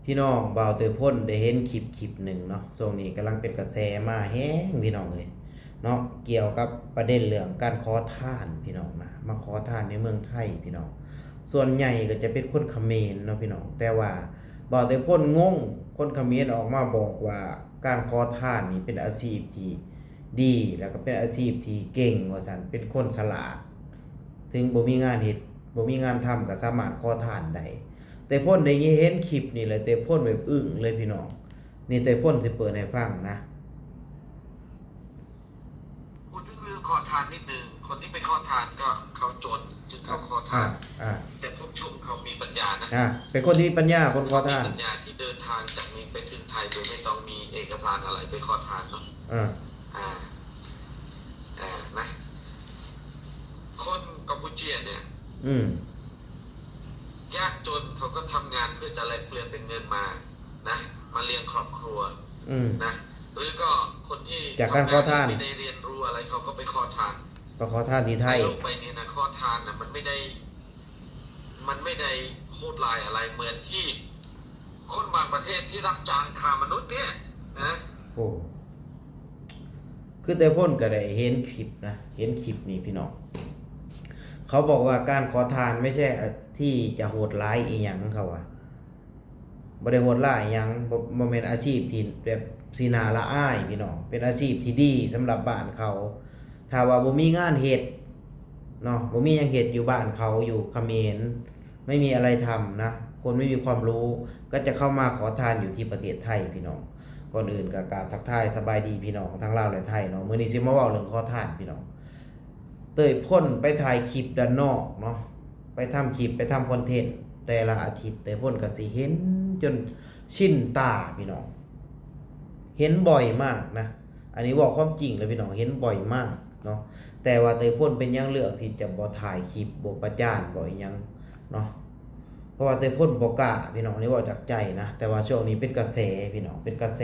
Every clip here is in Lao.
ພີ່ນ້ອງ ບ່າວເຕີພົ້ນໄດ້ເຫັນຄລິບຄລິບໜຶ່ງເນາະ, ຊ່ວງນີ້ກຳລັງເປັນກະແສມາແຮງພີ່ນ້ອງເອີຍເນາະ, ກ່ຽວກັບປະເດັນເລື່ອງການຂໍທານພີ່ນ້ອງນະ, ມາຂໍທານໃນເມືອງໄທພີ່ນ້ອງ. ສ່ວນໃຫຍ່ກໍຈະເປັນຄົນຂະເໝນເນາະພີ່ນ້ອງ, ແຕ່ວ່າບ່າວເຕີພົ້ນງົງ, ຄົນຂະເໝນອອກມາບອກວ່າການຂໍທານນີ້ເປັນອາຊີບທີ່ດີ ແລ້ວກໍເປັນອາຊີບທີ່ເກັ່ງວ່າຊັ້ນ, ເປັນຄົນສະຫຼາດ, ເຖິງບໍ່ມີງານເຮັດ ບໍ່ມີງານທຳກໍສາມາດຂໍທານໄດ້. ເຕີພົ້ນໄດ້ເຫັນຄລິບນີ້ແລ້ວ ເຕີພົ້ນແບບອຶ້ງເລີຍພີ່ນ້ອງ. ນີ້ເຕີພົ້ນຊິເປີດໃຫ້ຟັງນະ. พูดถึงเรื่องขอทานนิดนึง คนที่ไปขอทานก็เขาจนจึงเขาขอทาน ອ່າ แต่พวกชุมเขามีปัญญานะ ອ່າ ເປັນຄົນທີ່ມີປັນຍາ ຄົນຂໍທານ มีปัญญาที่เดินทางจากนี้ไปถึงไทยโดยไม่ต้องมีเอกสารอะไรไปขอทานเนาะ ອ່າ อ่า อ่า นะ คนกัมพูเชียเนี่ย อืม ยากจนเขาก็ทำงานเพื่อจะแลกเปลี่ยนเป็นเงินมานะ มาเลี้ยงครอบครัว อืม นะ หรือก็คนที่ จากการขอทาน ไม่ได้เรียนรู้อะไรเขาก็ไปขอทาน ไปขอทานที่ไทย ในโลกใบนี้นะ ขอทานนะมันไม่ได้ มันไม่ได้โหดร้ายอะไรเหมือนที่คนบางประเทศที่รับจ้างค้ามนุษย์เนี่ยนะ โอ้ คือเตยพลก็ได้เห็นคลิปนะ เห็นคลิปนี้พี่น้อง เขาบอกว่าการขอทานไม่ใช่ที่จะโหดร้ายอีหยัง เขาว่า บ่ได้โหดร้ายหยัง บ่ บ่แม่นอาชีพที่แบบสิน่าละอายพี่น้อง เป็นอาชีพที่ดีสำหรับบ้านเขา ถ้าว่าบ่มีงานเฮ็ดเนาะ บ่มีหยังเฮ็ดอยู่บ้านเขา อยู่เขมร ไม่มีอะไรทำนะ คนไม่มีความรู้ ก็จะเข้ามาขอทานอยู่ที่ประเทศไทยพี่น้อง ก่อนอื่นก็กราบทักทายสบายดีพี่น้องทั้งลาวและไทยเนาะ มื้อนี้สิมาเว้าเรื่องขอทานพี่น้อง เตยพลไปถ่ายคลิปด้านนอกเนาะ ไปทำคลิป ไปทำคอนเทนต์ แต่ละอาทิตย์ เตยพลก็สิเห็นจนชินตาพี่น้อง เห็นบ่อยมากนะ อันนี้เว้าความจริงเลยพี่น้อง เห็นบ่อยมากเนาะ แต่ว่าเตยพลเป็นหยังเลือกที่จะบ่ถ่ายคลิป บ่ประจาน บ่อิหยังเนาะ เพราะว่าเตยพลบ่กล้าพี่น้อง อันนี้เว้าจากใจนะ แต่ว่าช่วงนี้เป็นกระแสพี่น้อง เป็นกระแส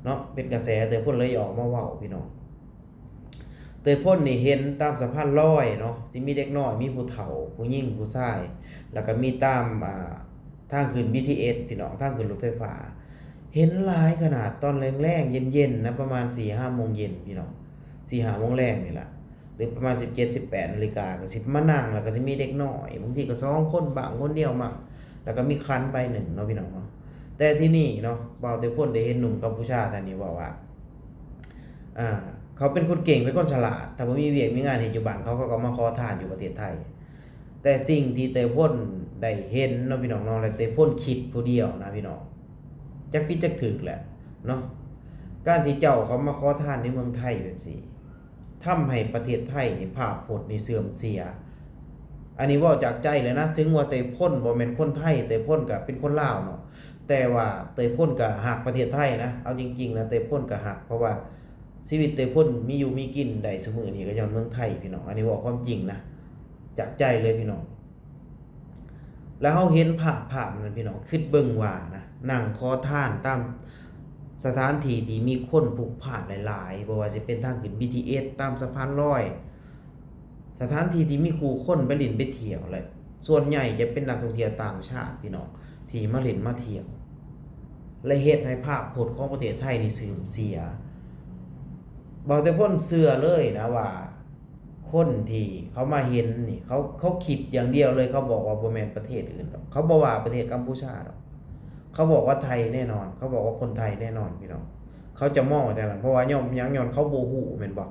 เนาะ เป็นกระแส เตยพลเลยออกมาเว้าพี่น้อง เตยพลนี่เห็นตามสะพานลอยเนาะ สิมีเด็กน้อย มีผู้เฒ่า ผู้หญิง ผู้ชาย แล้วก็มีตาม อ่า ทางขึ้น บีทีเอส พี่น้อง ทางขึ้นรถไฟฟ้า เห็นหลายขนาด ตอนแลงๆ เย็นๆ นะ ประมาณสี่ห้าโมงเย็นพี่น้อง สี่ห้าโมงแลงนี่ล่ะ หรือประมาณสิบเจ็ด สิบแปดนาฬิกา ก็สิมานั่ง แล้วก็สิมีเด็กน้อย บางทีก็สองคนบ้าง คนเดียวบ้าง แล้วก็มีขันใบหนึ่งเนาะพี่น้องเนาะ แต่ที่นี่เนาะ บ่าวเตยพลได้เห็นหนุ่มกัมพูชาท่านนี้เว้าว่า อ่า เขาเป็นคนเก่ง เป็นคนฉลาด ถ้าบ่มีเวียกมีงานเฮ็ดอยู่บ้านเขา เขาก็มาขอทานอยู่ประเทศไทย แต่สิ่งที่เตยพลได้เห็นเนาะพี่น้องเนาะ และเตยพลคิดผู้เดียวนะพี่น้อง จักผิดจักถูกแหละเนาะ การที่เจ้าเขามาขอทานในเมืองไทยแบบนี้ ทำให้ประเทศไทยนี่ภาพพจน์นี่เสื่อมเสีย อันนี้เว้าจากใจเลยนะ ถึงว่าเตยพลบ่แม่นคนไทย เตยพลก็เป็นคนลาวเนาะ แต่ว่าเตยพลก็ฮักประเทศไทยนะ เอาจริงๆ นะ เตยพลก็ฮัก เพราะว่าชีวิตเตยพลมีอยู่มีกินได้ซุมื้อนี้ก็ย้อนเมืองไทยพี่น้อง อันนี้เว้าความจริงนะ จากใจเลยพี่น้อง แล้วเฮาเห็นภาพ ภาพนั้นพี่น้อง คิดเบิ่งว่านะ นั่งขอทานตามสถานที่ที่มีคนพลุกพล่านหลายๆ บ่ว่าสิเป็นทางขึ้น บีทีเอส ตามสะพานลอย สถานที่ที่มีผู้คนไปเล่นไปเที่ยว และส่วนใหญ่จะเป็นนักท่องเที่ยวต่างชาติพี่น้อง ที่มาเล่นมาเที่ยว และเฮ็ดให้ภาพพจน์ของประเทศไทยนี่เสื่อมเสีย บ่าวเตยพลเชื่อเลยนะว่า คนที่เขามาเห็นนี่ เขา เขาคิดอย่างเดียวเลย เขาบอกว่าบ่แม่นประเทศอื่นดอก เขาบ่ว่าประเทศกัมพูชาดอก เขาบอกว่าไทยแน่นอน เขาบอกว่าคนไทยแน่นอนพี่น้อง เขาจะมองว่าจั่งนั้น เพราะว่าย้อนหยัง ย้อนเขาบ่ฮู้แม่นบ่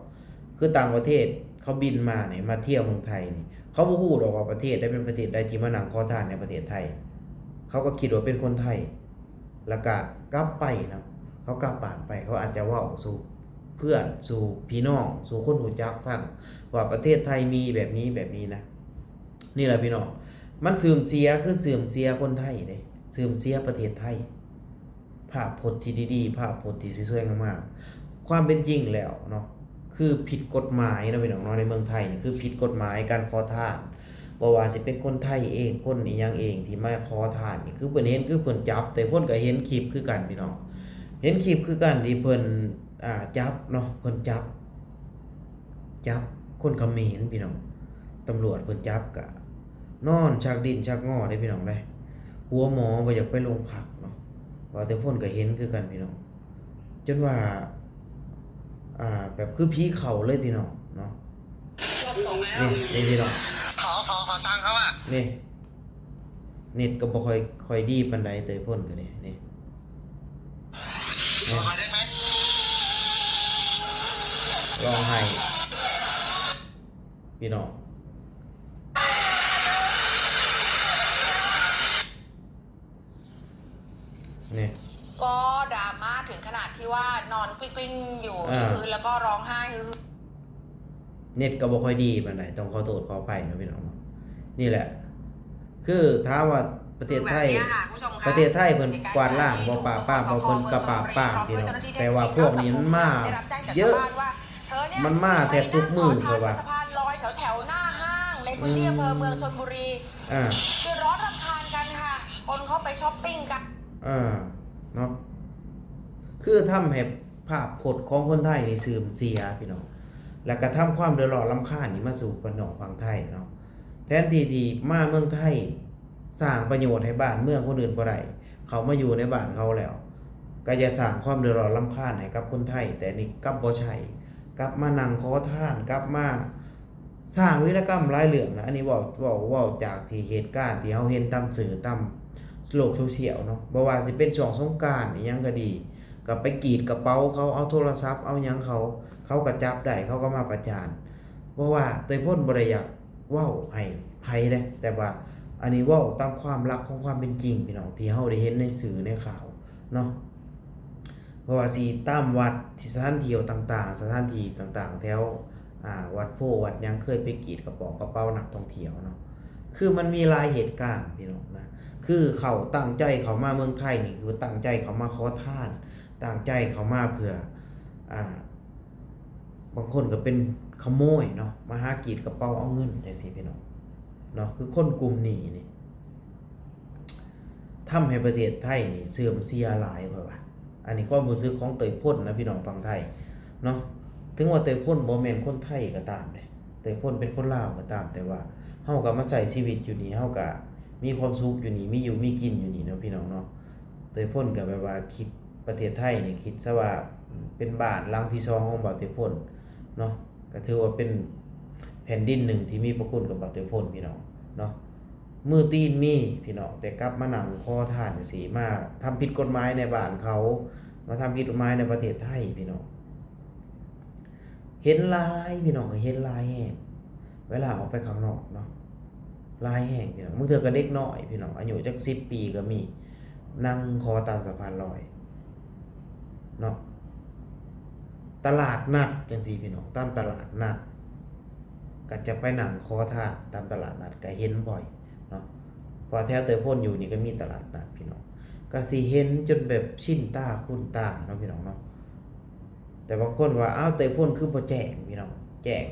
คือต่างประเทศเขาบินมานี่ มาเที่ยวเมืองไทยนี่ เขาบ่ฮู้ดอกว่าประเทศใดเป็นประเทศใดที่มานั่งขอทานในประเทศไทย เขาก็คิดว่าเป็นคนไทย แล้วก็กลับไปเนาะ เขากลับบ้านไป เขาอาจจะเว้าสู่เพื่อน สู่พี่น้อง สู่คนรู้จักฟัง ว่าประเทศไทยมีแบบนี้ แบบนี้นะ นี่แหละพี่น้อง มันเสื่อมเสีย คือเสื่อมเสียคนไทยเด้ เสื่อมเสียประเทศไทย ภาพพจน์ที่ดีๆ ภาพพจน์ที่สวยๆ งามๆ ความเป็นจริงแล้วเนาะ คือผิดกฎหมายเนาะพี่น้องเนาะ ในเมืองไทยนี่คือผิดกฎหมายการขอทาน บ่ว่าสิเป็นคนไทยเอง คนอิหยังเองที่มาขอทานนี่ คือเพิ่นเห็น คือเพิ่นจับ แต่เพิ่นก็เห็นคลิปคือกันพี่น้อง เห็นคลิปคือกันที่เพิ่น อ่า จับเนาะ เพิ่นจับ จับคนเขมรพี่น้อง ตำรวจเพิ่นจับก็นอนชักดิ้นชักงอเด้พี่น้องเด้ หัวหมอบ่อยากไปโรงพักเนาะ ວ່າແຕ່ພົ້ນກໍເຫັນຄືກັນພີ່ນ້ອງ ຈົນວ່າ ອ່າ ແບບຄືຜີເຂົ້າເລີຍພີ່ນ້ອງເນາະ. ນີ້ ນີ້ພີ່ນ້ອງ ຂໍ ຂໍ ຂໍຕັງເຂົາວ່າ ນີ້ ເນັດກໍບໍ່ຄ່ອຍ ຄ່ອຍດີປານໃດ ເຕີຍພົ້ນກໍດີ ນີ້ ນີ້ ຂໍໄດ້ໄໝ ຮ້ອງໄຫ້ພີ່ນ້ອງ. ນີ້ ກໍດຣາມາເຖິງຂະໜາດທີ່ວ່ານອນກລິ້ງໆຢູ່ທີ່ພື້ນ ແລ້ວກໍຮ້ອງໄຫ້ຮືໆ. ເນັດກໍບໍ່ຄ່ອຍດີປານໃດ ຕ້ອງຂໍໂທດຂໍອະໄພເນາະພີ່ນ້ອງເນາະ. ນີ້ແຫຼະ ຄືຖາມວ່າປະເທດໄທ ປະເທດໄທເພິ່ນກວາດລ້າງບໍ່ ປາບປາມບໍ່ ເພິ່ນກໍປາບປາມພີ່ນ້ອງ ແຕ່ວ່າພວກນີ້ມັນມາເຍີະ ມັນມາແທບທຸກມື້ ເຂົາວ່າ ສະພານລອຍແຖວໆໜ້າຫ້າງໃນພື້ນທີ່ອຳເພີເມືອງຊົນບຸຣີ ອ່າ ເດືອດຮ້ອນລຳຄານກັນຄ່ະ ຄົນເຂົ້າໄປຊັອບປິງກັນ ອ່າ ເນາະ ຄືທຳໃຫ້ພາບພົດຂອງຄົນໄທນີ້ເສື່ອມເສຍພີ່ນ້ອງ ແລ້ວກໍທຳຄວາມເດືອດຮ້ອນລຳຄານນີ້ມາສູ່ປະເທດນ້ອງຝັ່ງໄທເນາະ. ແທນທີ່ ທີ່ມາເມືອງໄທ ສ້າງປະໂຫຍດໃຫ້ບ້ານເມືອງຄົນອື່ນບໍ່ໄດ້ ເຂົ້າມາຢູ່ໃນບ້ານເຂົາແລ້ວ ກໍຈະສ້າງຄວາມເດືອດຮ້ອນລຳຄານໃຫ້ກັບຄົນໄທ ແຕ່ນີ້ກັບບໍ່ໃຊ່ ກັບມານັ່ງຂໍທານ ກັບມາ ສ້າງວຽລະກຳຫຼາຍເລື່ອງນະ ອັນນີ້ເວົ້າ ເວົ້າ ເວົ້າຈາກທີ່ເຫດການທີ່ເຮົາເຫັນຕາມສື່ ຕາມໂລກໂຊຊຽວເນາະ ບໍ່ວ່າຊິເປັນຊ່ວງສົງການອີ່ຫຍັງກໍດີ ກໍໄປກຣີດກະເປົາເຂົາ ເອົາໂທລະສັບ ເອົາຫຍັງເຂົາ ເຂົາກໍຈັບໄດ້ ເຂົາກໍມາປະຈານ. ເພາະວ່າເຕີຍພົ້ນບໍ່ໄດ້ຢາກເວົ້າໃຫ້ໃຜເດ້ ແຕ່ວ່າອັນນີ້ເວົ້າຕາມຄວາມຫຼັກຂອງຄວາມເປັນຈິງ ພີ່ນ້ອງ ທີ່ເຮົາໄດ້ເຫັນໃນສື່ໃນຂ່າວເນາະ. ບໍ່ວ່າຊິຕາມວັດ ທີ່ສະຖານທ່ຽວຕ່າງໆ ສະຖານທີ່ຕ່າງໆ ແຖວ ອ່າ ວັດໂພ ວັດຫຍັງ ເຄີຍໄປກຣີດກະປ໋ອງກະເປົານັກທ່ອງທ່ຽວເນາະ. ຄືມັນມີຫຼາຍເຫດການພີ່ນ້ອງນະ ຄືເຂົາຕັ້ງໃຈເຂົ້າມາເມືອງໄທນີ້ ຄືຕັ້ງໃຈເຂົ້າມາຂໍທານ ຕັ້ງໃຈເຂົ້າມາເພື່ອ ອ່າ ບາງຄົນກໍເປັນຂະໂມຍເນາະ ມາຫາກຣີດກະເປົາເອົາເງິນຈັ່ງຊີ້ພີ່ນ້ອງເນາະ. ຄືຄົນກຸ່ມນີ້ນີ້ ທຳໃຫ້ປະເທດໄທນີ້ເສື່ອມເສຍຫຼາຍ ຂ້ອຍວ່າ ອັນນີ້ຄວາມຮູ້ສຶກຂອງເຕີຍພົ້ນນະ ພີ່ນ້ອງຝັ່ງໄທເນາະ. ເຖິງວ່າເຕີຍພົ້ນບໍ່ແມ່ນຄົນໄທກໍຕາມເດ້ ເຕີຍພົ້ນເປັນຄົນລາວກໍຕາມ ແຕ່ວ່າເຮົາກໍມາໃຊ້ຊີວິດຢູ່ນີ້ ເຮົາກໍມີຄວາມສຸກຢູ່ນີ້ ມີຢູ່ມີກິນຢູ່ນີ້ເນາະ ພີ່ນ້ອງເນາະ. ເຕີຍພົ້ນກໍແບບວ່າຄິດປະເທດໄທນີ້ ຄິດຊະວ່າເປັນບ້ານຫຼັງທີສອງຂອງບ່າວເຕີຍພົ້ນເນາະ. ກໍຖືວ່າເປັນແຜ່ນດິນໜຶ່ງທີ່ມີພະຄຸນກັບບ່າວເຕີຍພົ້ນ ພີ່ນ້ອງເນາະ. ມືຕີນມີພີ່ນ້ອງ ແຕ່ກັບມານັ່ງຂໍທານຈັ່ງຊີ້ ມາທຳຜິດກົດໝາຍໃນບ້ານເຂົາ ມາທຳຜິດກົດໝາຍໃນປະເທດໄທ ພີ່ນ້ອງ. ເຫັນຫຼາຍພີ່ນ້ອງ ເຫັນຫຼາຍແຮງ ເວລາອອກໄປຂ້າງນອກເນາະ ຫຼາຍແຮງພີ່ນ້ອງ. ບາງເທື່ອກໍເດັກນ້ອຍພີ່ນ້ອງ ອາຍຸຈັກສິບປີກໍມີ ນັ່ງຂໍຕາມສະພານລອຍເນາະ ຕະຫຼາດນັດຈັ່ງຊີ້ພີ່ນ້ອງ ຕາມຕະຫຼາດນັດ ກໍຈະໄປນັ່ງຂໍທານຕາມຕະຫຼາດນັດ ກໍເຫັນບ່ອຍເນາະ. ເພາະວ່າແຖວເຕີຍພົ້ນຢູ່ນີ້ກໍມີຕະຫຼາດນັດພີ່ນ້ອງ ກໍຊິເຫັນຈົນແບບຊິນຕາຄຸ້ນຕາເນາະ ພີ່ນ້ອງເນາະ. ແຕ່ບາງຄົນວ່າ ອ້າວ ເຕີຍພົ້ນຄືບໍ່ແຈ້ງ ພີ່ນ້ອງ ແຈ້ງ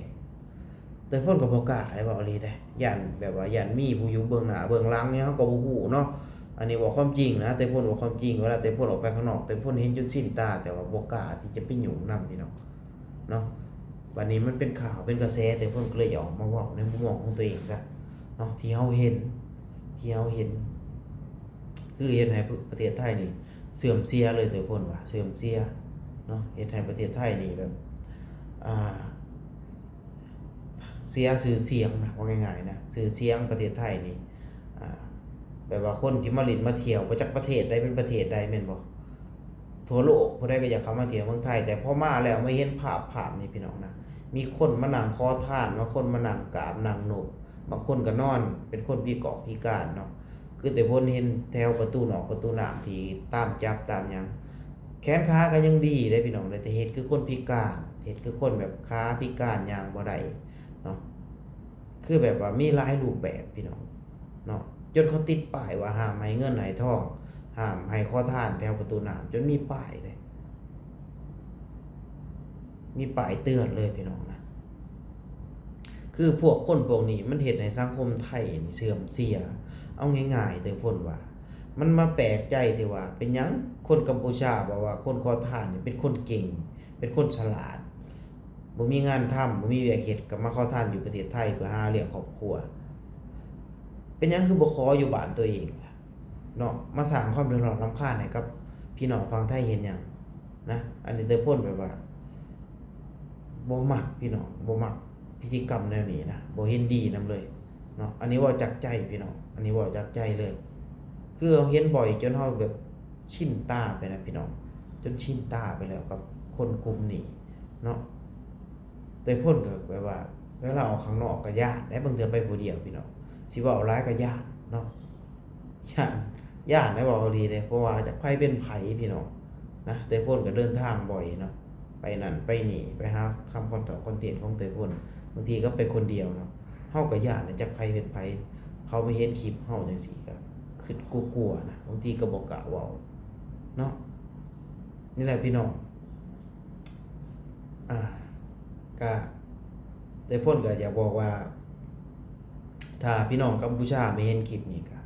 ເຕີຍພົ້ນກໍບໍ່ກ້າໄດ້ເວົ້າອີ່ຫຼີເດ້ ຢ້ານແບບວ່າຢ້ານມີຜູ້ຢູ່ເບື້ອງໜ້າເບື້ອງຫຼັງນີ້ ເຮົາກໍບໍ່ຮູ້ເນາະ. ອັນນີ້ເວົ້າຄວາມຈິງນະ ເຕີຍພົ້ນເວົ້າຄວາມຈິງ ເວລາເຕີຍພົ້ນອອກໄປຂ້າງນອກ ເຕີຍພົ້ນເຫັນຈົນຊິນຕາ ແຕ່ວ່າບໍ່ກ້າທີ່ຈະໄປຫຍຸ້ງນຳ ພີ່ນ້ອງເນາະ. ບັດນີ້ມັນເປັນຂ່າວເປັນກະແສ ເຕີຍພົ້ນກໍເລີຍອອກມາເວົ້າໃນມຸມມອງຂອງຕົວເອງຊະເນາະ ທີ່ເຮົາເຫັນ ທີ່ເຮົາເຫັນ ຄືເຮັດໃຫ້ປະເທດໄທນີ້ເສື່ອມເສຍເລີຍ ເຕີຍພົ້ນວ່າເສື່ອມເສຍເນາະ ເຮັດໃຫ້ປະເທດໄທນີ້ແບບ ອ່າ ເສຍຊື່ສຽງນະ ເວົ້າງ່າຍໆນະ ຊື່ສຽງປະເທດໄທນີ້ ອ່າ ແບບວ່າຄົນທີ່ມາຫຼິ້ນມາທ່ຽວ ບໍ່ຈັກປະເທດໃດເປັນປະເທດໃດແມ່ນບໍ່ ທົ່ວໂລກ ຜູ້ໃດກໍຢາກເຂົ້າມາທ່ຽວເມືອງໄທ ແຕ່ພໍມາແລ້ວມາເຫັນພາບ ພາບນີ້ ພີ່ນ້ອງນະ ມີຄົນມານັ່ງຂໍທານ ບາງຄົນມານັ່ງກາບນັ່ງນົບ ບາງຄົນກໍນອນເປັນຄົນພິກອກພິການເນາະ. ຄືແຕ່ພົ້ນເຫັນແຖວປະຕູນອກປະຕູນ້ຳທີ່ຕາມຈັບຕາມຫຍັງ ແຂນຂາກໍຍັງດີເດ້ພີ່ນ້ອງເດ້ ແຕ່ເຮັດຄືຄົນພິການ ເຮັດຄືຄົນແບບຂາພິການຍ່າງບໍ່ໄດ້ເນາະ. ຄືແບບວ່າມີຫຼາຍຮູບແບບພີ່ນ້ອງເນາະ ຈົນເຂົາຕິດປ້າຍວ່າຫ້າມໃຫ້ເງິນໃຫ້ທອງ ຫ້າມໃຫ້ຂໍທານແຖວປະຕູນ້ຳ ຈົນມີປ້າຍເດ້ ມີປ້າຍເຕືອນເລີຍພີ່ນ້ອງນະ. ຄືພວກຄົນພວກນີ້ມັນເຮັດໃຫ້ສັງຄົມໄທນີ້ເສື່ອມເສຍ. ເອົາງ່າຍໆ ເຕີຍພົ້ນວ່າ ມັນມາແປກໃຈທີ່ວ່າເປັນຫຍັງຄົນກຳປູຊາເວົ້າວ່າຄົນຂໍທານນີ້ເປັນຄົນເກັ່ງ ເປັນຄົນສະຫຼາດ ບໍ່ມີງານທຳ ບໍ່ມີວຽກເຮັດ ກໍມາຂໍທານຢູ່ປະເທດໄທເພື່ອຫາລ້ຽງຄອບຄົວ. ເປັນຫຍັງຄືບໍ່ຂໍຢູ່ບ້ານຕົວເອງລະເນາະ ມາສ້າງຄວາມເດືອດຮ້ອນລຳຄານໃຫ້ກັບ ພີ່ນ້ອງຝັ່ງໄທເຮັດຫຍັງນະ? ອັນນີ້ໄຕ້ພົ້ນແບບວ່າບໍ່ມັກພີ່ນ້ອງ, ບໍ່ມັກພິທີກຳແນວນີ້ນະ, ບໍ່ເຫັນດີນຳເລີຍເນາະ. ອັນນີ້ເວົ້າຈາກໃຈພີ່ນ້ອງ, ອັນນີ້ເວົ້າຈາກໃຈເລີຍ. ຄືເຮົາເຫັນບ່ອຍຈົນເຮົາແບບຊິນຕາໄປນະພີ່ນ້ອງ, ຈົນຊິນຕາໄປແລ້ວກັບຄົນກຸ່ມນີ້ເນາະ. ແຕ່ພົ້ນກໍແບບວ່າເວລາອອກຂ້າງນອກກໍຢ້ານໄດ໋, ບາງເທື່ອໄປຜູ້ດຽວພີ່ນ້ອງ, ຊິເວົ້າຫຼາຍກໍຢ້ານເນາະ. ຢ້ານ, ຢ້ານໄດ໋ ເວົ້າອີ່ຫຼີເດ້, ເພາະວ່າຈັກໃຜເປັນໃຜພີ່ນ້ອງນະ. ແຕ່ພົ້ນກໍເດີນທາງບ່ອຍເນາະ, ໄປນັ້ນໄປນີ້, ໄປຫາທຳຄອນເທົນຂອງແຕ່ພົ້ນ, ບາງທີກໍໄປຄົນດຽວເນາະ. ເຮົາກໍຢ້ານນະ, ຈັກໃຜເປັນໃຜ, ເຂົາມາເຫັນຄລິບເຮົາຈັ່ງຊີ້ກໍຄິດກົວໆນະ, ບາງທີກໍບໍ່ກ້າເວົ້າເນາະ. ນີ້ແຫຼະພີ່ນ້ອງ. ອ່າ ກະ ແຕ່ພົ້ນກໍຢາກບອກວ່າ ຖ້າພີ່ນ້ອງກັມພູຊາມາເຫັນຄລິບນີ້ກະ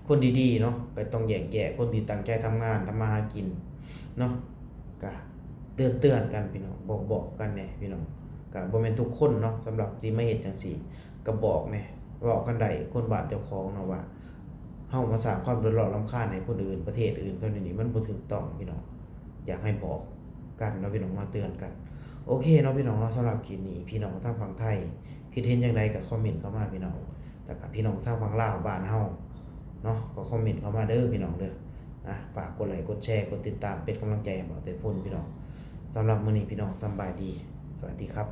ຄົນດີໆເນາະ ກໍຕ້ອງແຍກແຍະ, ຄົນທີ່ຕັ້ງໃຈທຳງານ ທຳມາຫາກິນເນາະ, ກະເຕືອນໆກັນພີ່ນ້ອງ, ບອກໆກັນແດ່ພີ່ນ້ອງ. ກະບໍ່ແມ່ນທຸກຄົນເນາະ ສຳລັບທີ່ມາເຮັດຈັ່ງຊີ້, ກໍບອກແດ່, ເວົ້າກັນໄດ້ ຄົນບ້ານເຈົ້າຂອງເນາະ ວ່າເຮົາມາສ້າງຄວາມເດືອດຮ້ອນລຳຄານໃຫ້ຄົນອື່ນ, ປະເທດອື່ນເຂົານີ້ ມັນບໍ່ຖືກຕ້ອງພີ່ນ້ອງ. ຢາກໃຫ້ບອກກັນເນາະພີ່ນ້ອງ, ມາເຕືອນກັນ. ໂອເຄເນາະພີ່ນ້ອງເນາະ, ສຳລັບຄລິບນີ້ ພີ່ນ້ອງທາງຝັ່ງໄທຄິດເຫັນຈັ່ງໃດກໍຄອມເມັນເຂົ້າມາພີ່ນ້ອງ, ແລ້ວກໍພີ່ນ້ອງທາງຝັ່ງລາວບ້ານເຮົາເນາະ ກໍຄອມເມັນເຂົ້າມາເດີພີ່ນ້ອງເດີ. ອ່ະ ຝາກກົດໄລ ກົດແຊ ກົດຕິດຕາມ ເປັນກຳລັງໃຈໃຫ້ບ່າວເຕີພົນພີ່ນ້ອງ. ສຳລັບມື້ນີ້ພີ່ນ້ອງສຳບາຍດີ, ສະຫວັດດີຄັບ.